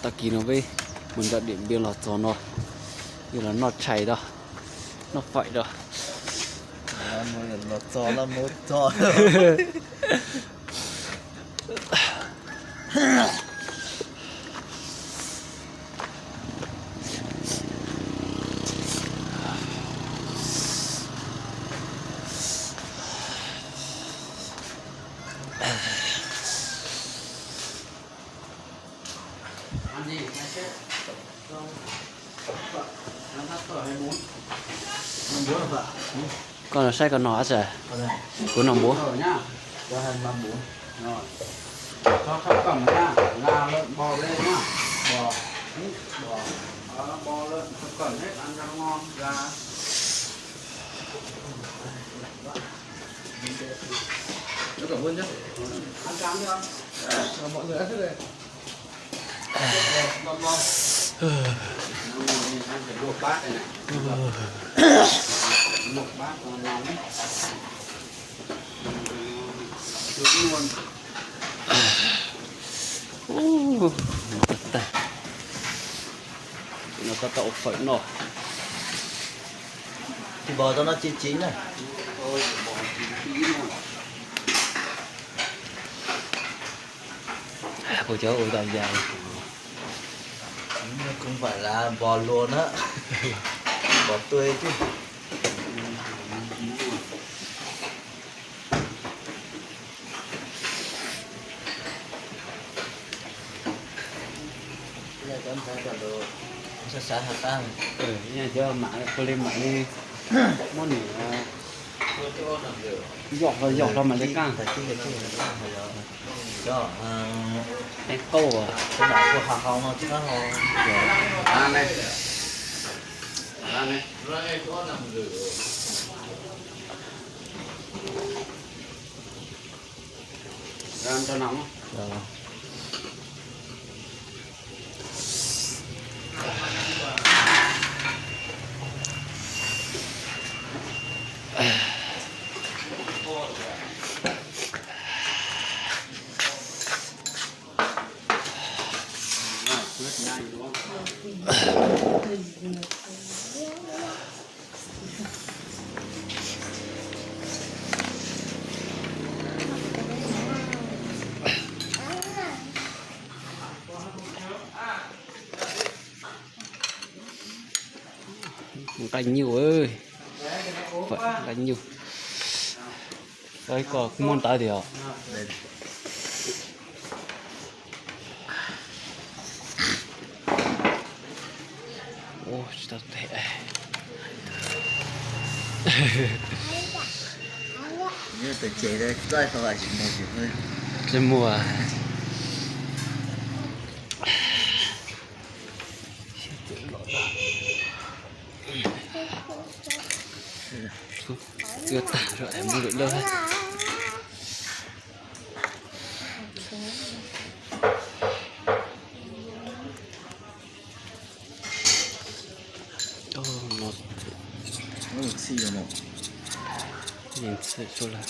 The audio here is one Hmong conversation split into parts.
Tag kis no peb mus nram Diam Npiam los txog no, yog los noj tshais da, noj faim da. Los txog, los mus txog. Koj los saib koj noj dab tsi? Kuv noj npuv. Ub, no tag tag, no tab tom ua fawm noj. Tus bò tau no tsis tsis na. Kuv cov ua tau yas. Không phải là bò luộc á, bò tươi chứ. Xav xav hais tag, cov mam pua li mam li muab nws yog hlo yog hlo mam li kaj. Qeeb qauj, Nqaij nyuj, nqaij nyuj. Ib ko muab ntawv tiag. Ua tsis tau tes. Tsis muaj. Tag es muab lwm lawm. Ntxhi suav lawm.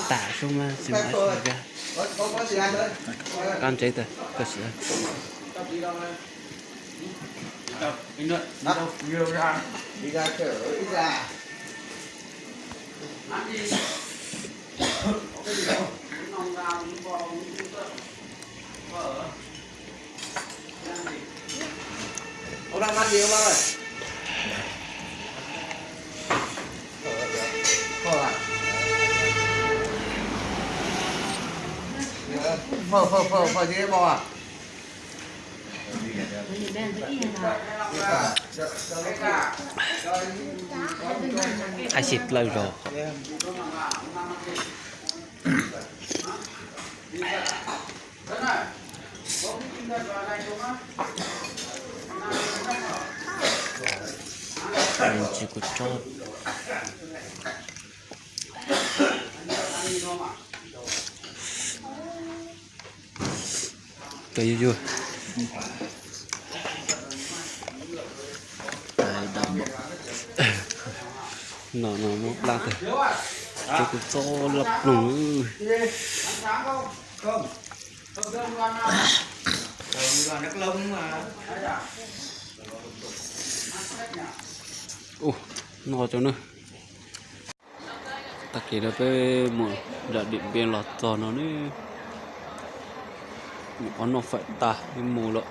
Tam sim no, kab ntsev tag, koj sim. Phauj, phauj, phauj, phauj, tsis mau a. Qab xib plaws zog. Tsis kuv tsob. Cov yuag yuag. No no muab plab tag. Cov kuv txob loj ploog. Ua, no cov na. Tag kis no peb mus nram Dim Npiab los txog no ne, mus ob noj faim tag peb mus lawm.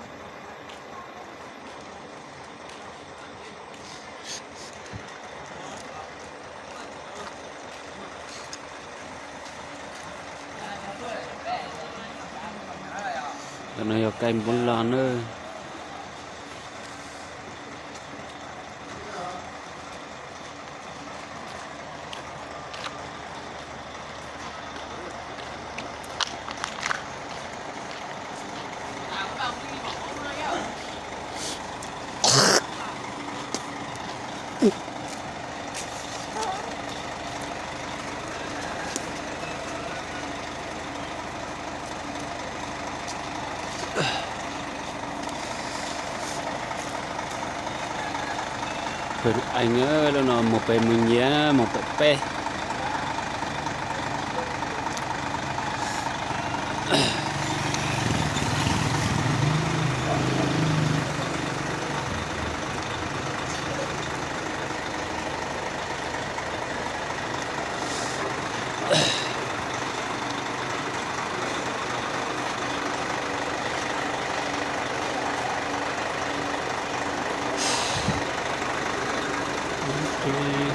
Ntawm no yog kaij npoob laj na. Pawg eev, lub no mus pem mus nyiam mus tawm peb.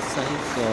Saib ko.